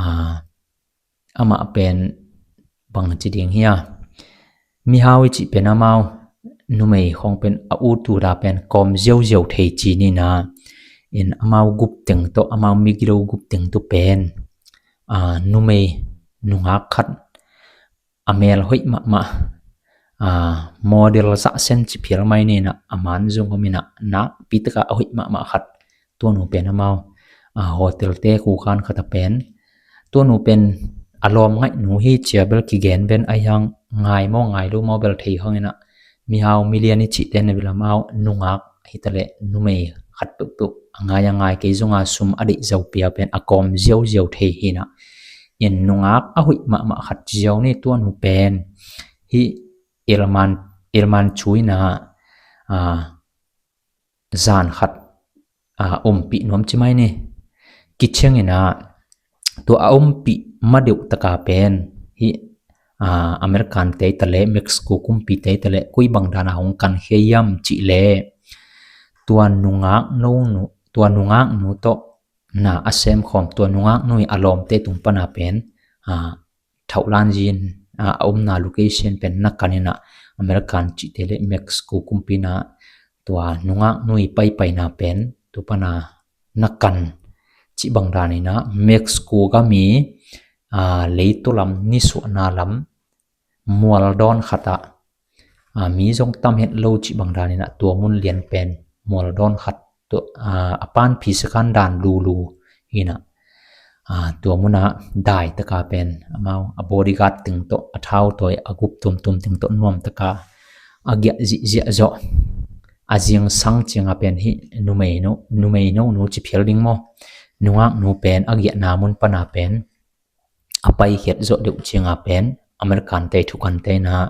aa, amah pen bang ci ding hia, mihau i cih pen amau numei khawng pen a ut ut a pen kawm ziauziau thei ci-in ah, in amau gup teng tawh, amau migilo gup teng tawh pen, aa, numei nungak khat a mel hoih mahmah, aa, model zah sen ci phial mai ni in ah, a man zong om in ah, nakpi tak a a hoih mahmah khat, tua nu pen amau, aa, hotel te khukan khat a pen, tua nu pen a lawm ngaih nu hi ci-a bel kigen ven, a hiang ngai maw ngai lo maw bel thei hang in ah, mihau milian i cih ten a bel amau nungak hi ta leh numei khat peuhpeuh a ngai a ngai kei zong a sum a deih zo pia pen a kawm ziauziau thei hi in ah, in nungak a hoih mahmah khat ci ziau ni, tua nu pen hih Elman, Elman Chu in ah, aa, zan khat, aa, ompih nuam ci mai ni. Kiciangin ah tua a ompih ma deuh tak a pen hih, aa, American te hi ta leh Mexico kumpi te hi ta leh koi bang dan a hong kankhia hiam cih leh tua nungak nu, tua nungak nu tawh na a sem khawm, tua nungak nu i a lawmte tung pan a pen, aa, thauhlan zin, aa, a omna location pen na kan in ah American cihte le Mexico kumpi in ah tua nungak nui paipaina pen tu pana na kan cih bang dan inah Mexico gam i, aa, leito lam nisuahna lam mual dawn khatah, aa, mi zong tam het lo cih bang dan inah tua mun lian pen mual dawn khat tua, aa, a panphi sakan dan lulu inah, aa, tua munah dai taka pen amau a bodyguard ting tawh a thau tawi a gup tuamtuam ting tawh nuam taka a giah zihziah zawh a zingsang cianga pen hih numei no, numei no nu ci phial ding maw, nungak nu pen a giahna mun pana pen a paikhiat zawh deuh cianga pen American te thukan te inah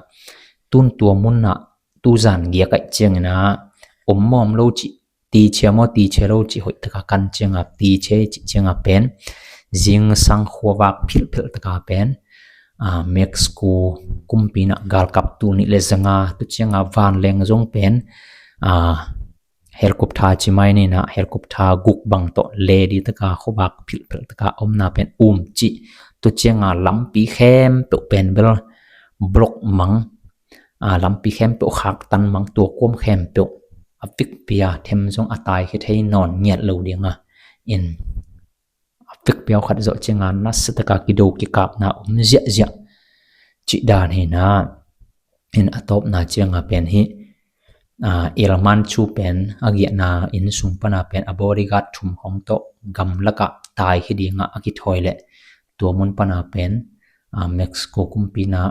tun tua munah tuzan giakaih ciangina om mawm lo cih, tichia maw tichia lo cih hoih taka kan cianga tichia cih cianga pen zingsang khuavak philhphelh taka pen, aa, Mexico kumpi inah galkap tul nih le zanga tu cianga vanleng zong pen, aa, helicopter ci mai ninah helicopter guk bang tawh ledi taka khuavak philhphelh taka omna pen um cih tu cianga lampi khempeuh pen bel block mang, aa, lampi khempeuh khaktan mang tua kuam khempeuh a vikpia them zong a taikhia thei nawn ngiat lo dinga in a vekpiau khat zawh cianga nasa taka kido kikapna om ziahziah cih dan hi na. In a tawpna cianga pen hi, aa, Elman Chu pen a giahna inn sung pana pen a bodyguard thum khong tawh gamlakah taikhia dinga a kithawi leh tua mun pana pen, aa, Mexico kumpi na,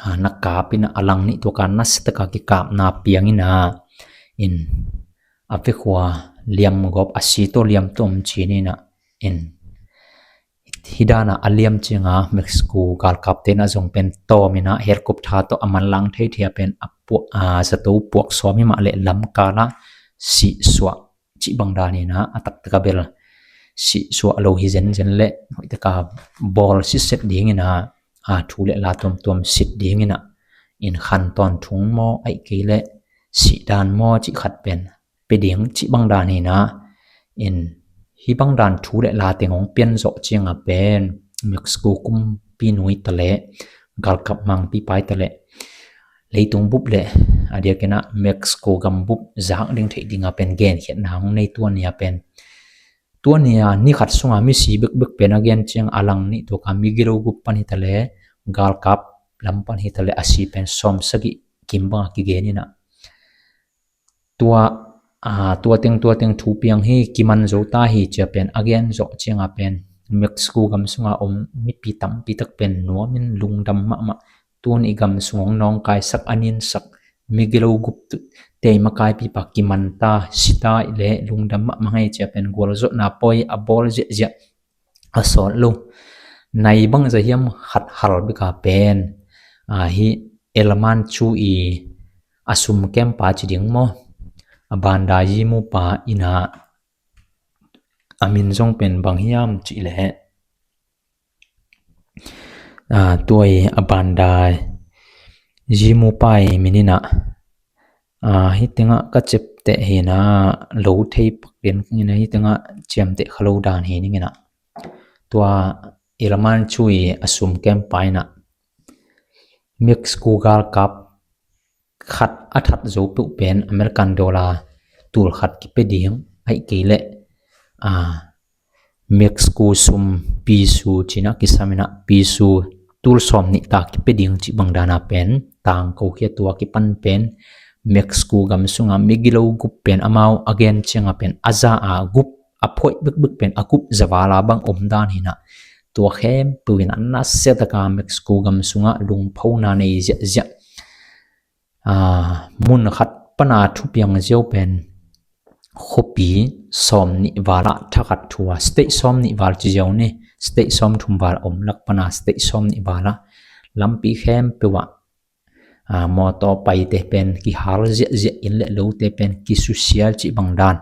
aa, na kap ina a lang nih tua ka nasa taka kikapna piang ina in a vekhua liam gawp a si tawh liam tawh om ci nina in hih dana a liam cianga Mexico galkapte na zong pen tawm ina helicopter tawh a manlang thei thia pen a puak, a, zato puak sawm hi mah leh lamkala sihsuah cih bang dan ina a taktaka bel sihsuah lo hi zenzen leh hoihtaka bawl sitset dingina, a, thu le la tuamtuam sit dingina in khan tawn thung maw aih kei leh sih dan maw cih khat pen pe ding cih bang dan hi na. In hih bang dan thu le la teng hong pian zawh cianga pen Mexico kumpi nui ta leh galkap mangpi pai ta leh leitung bup le a diakina Mexico gam bup zak ding theih dinga pen genkhiatna hong nei tua nia pen. Tua nia ni khat sunga misi bekbek pen a gen ciang a lang nih tua ka migilo gup pan hi ta leh galkap lam pan hi ta leh a si pen sawm sagih kim banga kigen ina. Tua, a, tua teng, tua teng thu piang hi kiman zo ta hi cia pen a gen zawh cianga pen Mexico gam sunga om mipi tampi tak pen nuamin lungdam mahmah. Tun i gam sung hong nawngkaisak a ninsak migilo gup tu tei makaipipa kiman ta sita i leh lungdam mahmah ngei cia pen gualzawhna pawi a bawl ziahziah a sawt lo. Nai bang zahiam khat hal bika pen, a, hi Elman Chu i a sum kempa ci ding maw? A banda yimupa ina a min zong pen bang hiam cih leh, a, tua i a banda yimupa i min ina, a, hih tengah ka ciapteh hi na lo thei pak lian kang ina hih tengah ciamteh kha lo dan hi ning ina. Tua Elman Chu i a sum kempa ina Mexico galkap khat a that zo peuh pen American dollar tul khat kipe ding aih kei leh, a, Mexico sum pisu cina kisam ina pisu tul sawm nih ta kipe ding cih bang dana pen tangko khia tua kipan pen Mexico gam sunga migilo gup pen amau a gen cianga pen a za a gup a phoih bekbek pen a gup zavala bang om dan hi na. Tua khempeuh ina nasiataka Mexico gam sunga lungphona nei ziahziah, a, mun khat pana thupiang ziau pen khuapi sawm nih vala thakhat thua state sawm nih val ci ziau ni state sawm thum val om lak pana state sawm nih vala lampi khempeuh ah, a, mawtaw paite pen kihal ziahziah in le lote pen kisusia cih bang dan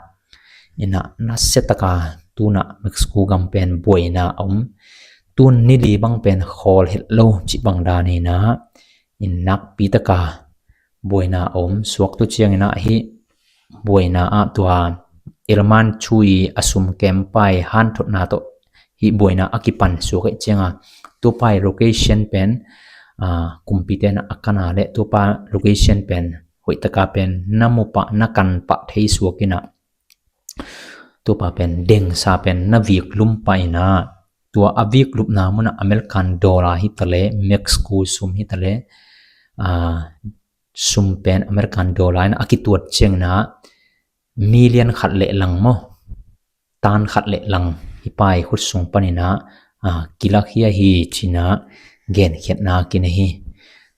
ina nasiataka tuna Mexico gam pen buaina a om. Tun nili bang pen khawl het lo cih bang dan ina in nakpitaka buaina a om suak tu ciangina hi buaina ah tua Elman Chu i a sum kempa i hanthotna tawh hi buaina a kipan suak i cianga tupa i location pen, a, kumpite na a kana le tupa location pen hoihtaka pen na mu pah, na kan pah thei suak inah, tua pa pen dengsa pen na vik lum pah inah, tua a vik lupna munah American dollar hi ta leh, Mexico sum hi ta leh, aa, sum pen American dollar inah a kituat ciang inah million khat le lang maw, tan khat le lang hi pa i khut sung pan inah, aa, kilak hi a hi ci inah genkhiatna kinei hi.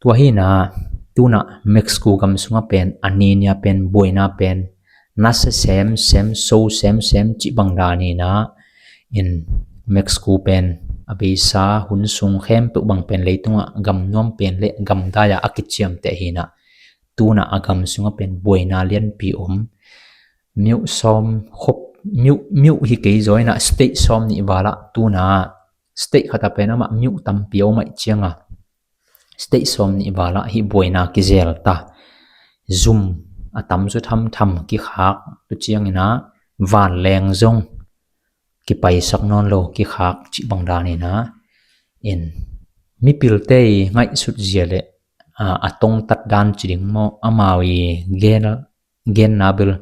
Tua hi inah tunah Mexico gam sungah pen a ni ni a pen buaina pen nasia semsem, so semsem cih bang dan hi inah, in Mexico pen a beisa hun sung khempeuh bang pen leitungah gam nuam pen le gam dai-a a kiciamteh hi inah, tunah a gam sungah pen buaina lianpi om. Miuh sawm khop, miuh, miuh hi kei zaw inah state sawm nih val ah tunah state khat ah pen amah miuh tampi a om ahih ciangah state sawm nih val ah hih buaina kizel ta. Zum a tam zaw thamtham kikhak, tu ciang inah vanleng zong kipaisak nawn lo kikhak cih bang dan inah, in mipilte i ngaihsut zia le, aa, a tongtat dan ci ding maw, amau i gen, genna bel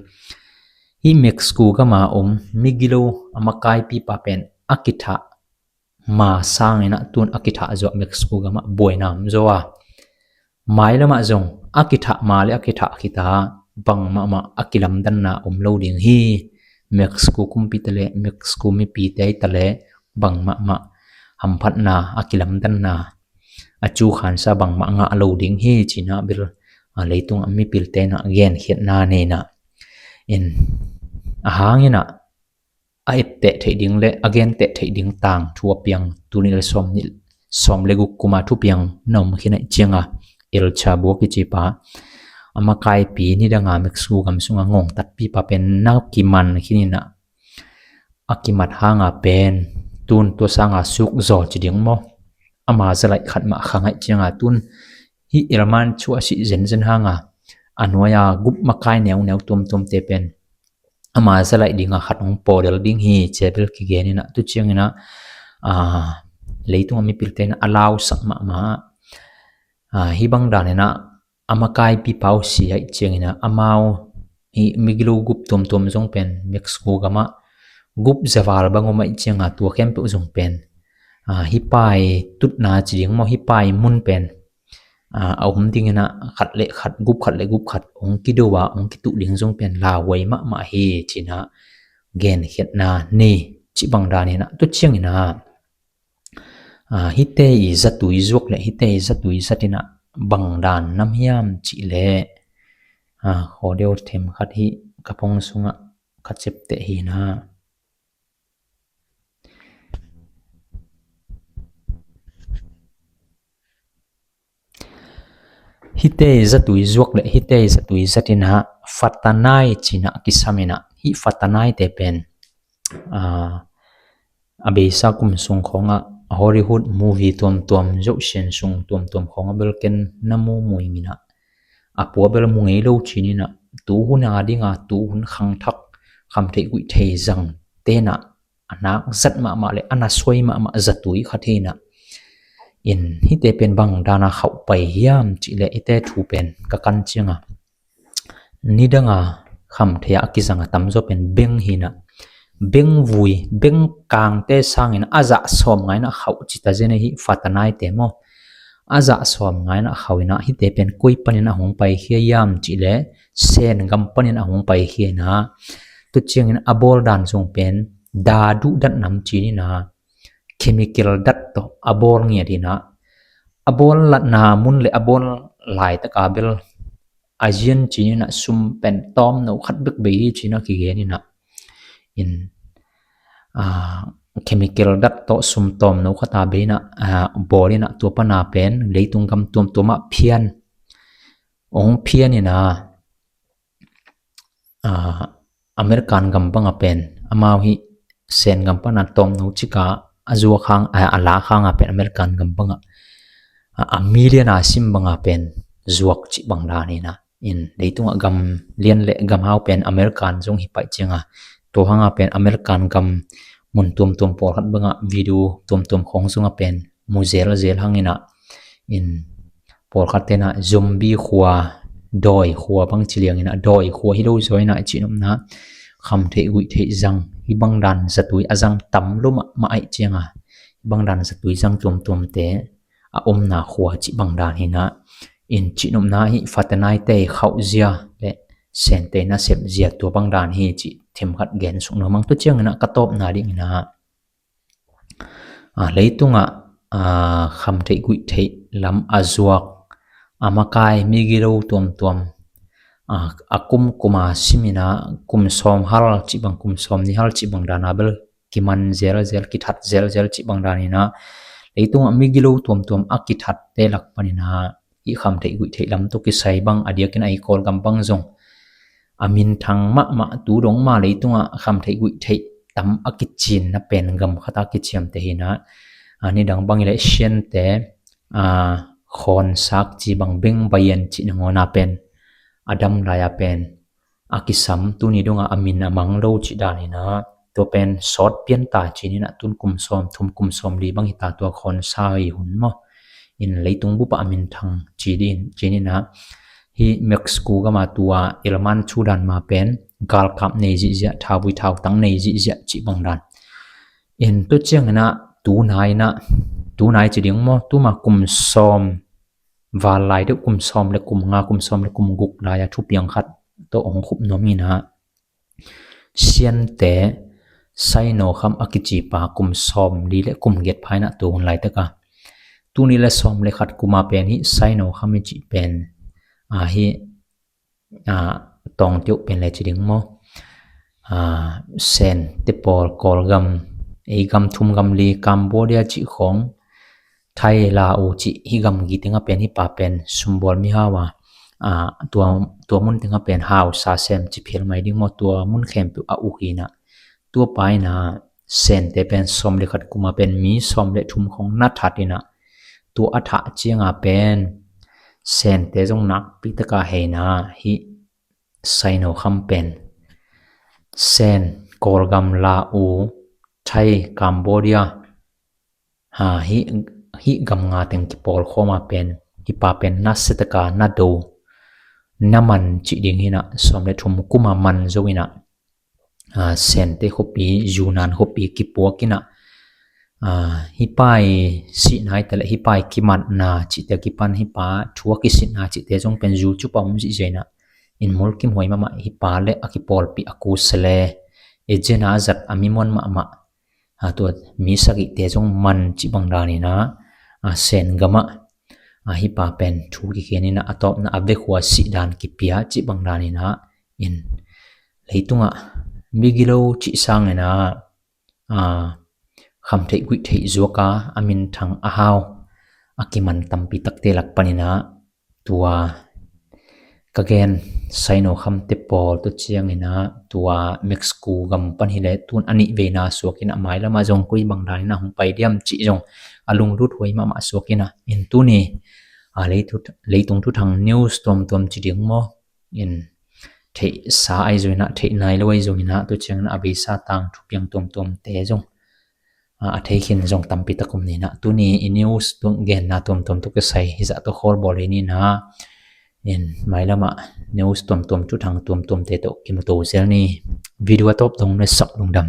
hih Mexico gam a om migilo a makaipipa pen a kithah ma sang inah tun a kithah zawh Mexico gamah buaina om zaw a. Mailamah zong a kithah ma le a kithah khita bangmahmah a kilamdanna om lo ding hi. Mexico kumpite le Mexico mipite hi ta le bangmahmah hamphatna a kilamdanna a cukhansa bangmah ngah lo ding hi ci inah bel, aa, leitungah mipilte inah genkhiatna nei inah, in a hang inah a etteh theih ding le a genteh theih ding tangthu a piang, tuni le sawm nih, sawm le guk kuma thupiang na om khin ahih ciangah El Chapo kicipa a makaipi nidanga Mexico gam sunga ngongtatpipa pen na kiman khin inah, a kimat hanga pen tun tua sanga suk zaw ci ding maw, ama zalaih khat mah khang ahih cianga tun hih El Macho a sih zenzen hanga a nuai-a gup makai neuneu tuamtuamte pen ama zalaih dinga khat hong pawlel ding hi ci a bel kigen inah, tu ciang inah, aa, leitung a mipilte inah a lausak mahmah, aa, hih bang dan inah a makaipipa uh si ahih ciang inah amau hih migilo gup tuamtuam zong pen Mexico gamah gup za val bang om ahih cianga tua khempeuh zong pen, aa, hih pa i tutna ci ding maw, hih pa i mun pen, aa, a om ding inah khat le khat, gup khat le gup khat hong kido a hong kituh ding zong pen lauhuai mahmah hi ci inah genkhiatna nei cih bang dan inah, tu ciang inah, aa, hihte i zatui zuak le hihte i zatui zat inah bang dan nam hiam cih leh, aa, khaw deuh themkhat hih ka phone sungah ka ciapteh hi inah. Hihte i zatui zuak le hihte i zatui zat inah fatanai ci inah a kisam inah, hih fatanaite pen, aa, a beisa kum sung khawngah Hollywood movie tuamtuam, zohsian sung tuamtuam khawngah bel ken na mu mu ing inah, a pua bel mu ngei lo ci inah, tuhun a dinga tuhun khangthak, khamtheih guihtheih zangte inah a nak zat mahmah le a na suai mahmah zatui khat hi inah, in hihte pen bang dana khauh pai hiam cih leh hihte thu pen ka kan cianga nidanga khamtheih a kizang a tamzaw pen beng hi inah, beng vui, beng kangte sangin a zah sawm nga inah khauh ci ta zen hi fatanaite maw. A zah sawm nga inah khauh inah hihte pen koi panin a hong paikhia hiam cih leh Sen gam panin a hong paikhia inah, tu ciangin a bawl dan zong pen da duh dat nam ci inah, chemical dat tawh a bawl ngiat inah, a bawl latna mun le a bawl laitaka bel a zian ci inah sum pen tawmno khat bek bei hi ci inah kigen inah, in, aa, chemical dat tawh sum tawmno khata bei inah, aa, bawl inah tua pana pen leitung gam tuamtuamah phian, hong phian inah, aa, American gam banga pen amau hih Sen gam pana tawmno cika a zuak hang, a, a lak hanga pen American gam banga, a, a million a sim banga pen zuak cih bang dan inah, in leitungah gam lian le gam hau pen American zong hi paih cianga, tua hanga pen American gam mun tuamtuam pawlkhat banga video tuamtuam khawng zongah pen mu zelzel hang inah, in pawlkhat tenah zombie khua, dawi khua bang ci liangin ah, dawi khua hi lo zaw in ah, i cihnopna khamtheih guihtheih zang, hih bang dan zatui a zang tam lo mahmah ahih cianga, hih bang dan zatui zang tuamtuamte a omna khua cih bang dan hi in ah, in cihnopna hih Fatenaite khauhzia le Sente nasepzia tua bang dan hi cih themkhat gen suk nuam ing. Tua ciangin ah ka tawpna dingin ah, a, leitungah, a, khamtheih guihtheih lam a zuak, a makai migilo tuamtuam, a, a kumkuma simin ah, kum sawm hal cih bang, kum sawm ni hal cih bang dan a bel kiman zelzel, kithat zelzel cih bang dan in ah, leitungah migilo tuamtuam a kithatte lak panin ah, hih khamtheih guihtheih lam tawh kisai bang, a diakin a i Kawlgam bang zong a minthang mahmah, tu dong mah leitungah khamtheih guihtheih tam a kicinna pen gam khat a kiciamteh hi in ah, a, nidang bang hi leh Siante, a, Khawnsak ci bang, Beng Bayan cih nangawn a pen a dam lai a pen a kisam, tuni dongah a min a mang lo cih dan in ah, tua pen sawt pian ta ci-in ah, tun kum sawm thum, kum sawm li bang hi ta, tua Khawnsak hun maw. In leitung bup ah a minthang ci-in, ci-in ah, hih Mexico gam a tua Elman Chu dan ma pen galkap nei zihziah, thaubui thautang nei zihziah cih bang dan. In tua ciangin ah, tu nai in ah, tu nai ci ding maw, tuma kum sawm, val lai deuh kum sawm le kum nga, kum sawm le kum guk lai a thupiang khat tawh hong khup nuam ing in ah, Siante Saino Kham a kicipa kum sawm li le kum giat pha in ah, tua hun laitak a, tul nih le sawm le khat kum a pen hih Saino Kham i cih pen, a, hih, a, tawng tiuh pen le ci ding maw, a, Sente pawl, Kawlgam, ei gam thum gam li, Cambodia cih khawng, Thai, Lao cih, hih gamgi tengah pen hih pa pen sumbawl mihau a, a, tua, tua mun tengah pen hausa sem ci phial mai ding maw, tua mun khempeuh a uk hi in ah, tua pa in ah Sente pen sawm le khat kum a pen mi sawm le thum khawng na that in ah, tua a thah cianga pen Sente zong nakpi taka hei in ah, hih Saino Kham pen Sen, Kawlgam, Lao, Thai, Cambodia, ha, hih, hih gam nga teng kipawl khawm a pen hih pa pen nasia taka na do, na man cih ding hi in ah, sawm le thum kum a man zo in ah, a, Sente khuapi, Yunnan khuapi kipuak in ah, a, hih pa i sihna hi ta le hih pa i kimatna cihte a kipan, hih pa thu a kisitna cihte zong pen YouTube ah om zihziah in ah, in mulkimhuai mahmah. Hih pa le a kipawlpih a kusale, agent a zat a mi muan mahmah, a, tua mi sagihte zong man cih bang dan in ah, a, Sen gam ah, a, hih pa pen thu kikhen in ah, a tawpna a vekpi a sih dan kipia cih bang dan in ah, in leitungah migilo cih sangin ah, a, khamtheih guihtheih zuak a, a minthang a hau a kiman tampi takte lak panin ah, tua ka gen Saino Khamte pawl, tua ciangin ah tua Mexico gam pan hi leh tun a nih veina suak in ah, mailam ah zong koi bang dan in ah hong pai diam cih zong a lunglut huai mahmah suak in ah, in tuni, a, leitu-, leitung thuthang news tuamtuam ci ding maw, in theihsa ahi zongin ah, theih nai lo ahi zongin ah, tua ciangin ah a beisa tang thupiang tuamtuamte zong, a, a thei khin zong tampi tak om in ah, tuni i news tung genna tuamtuam tawh kisai hizah tawh khawl bawl hi ni in ah, in mailam ah news tuamtuam thuthang tuamtuamte tawh kimuto zel ni. Video a tawp dong le sak lungdam.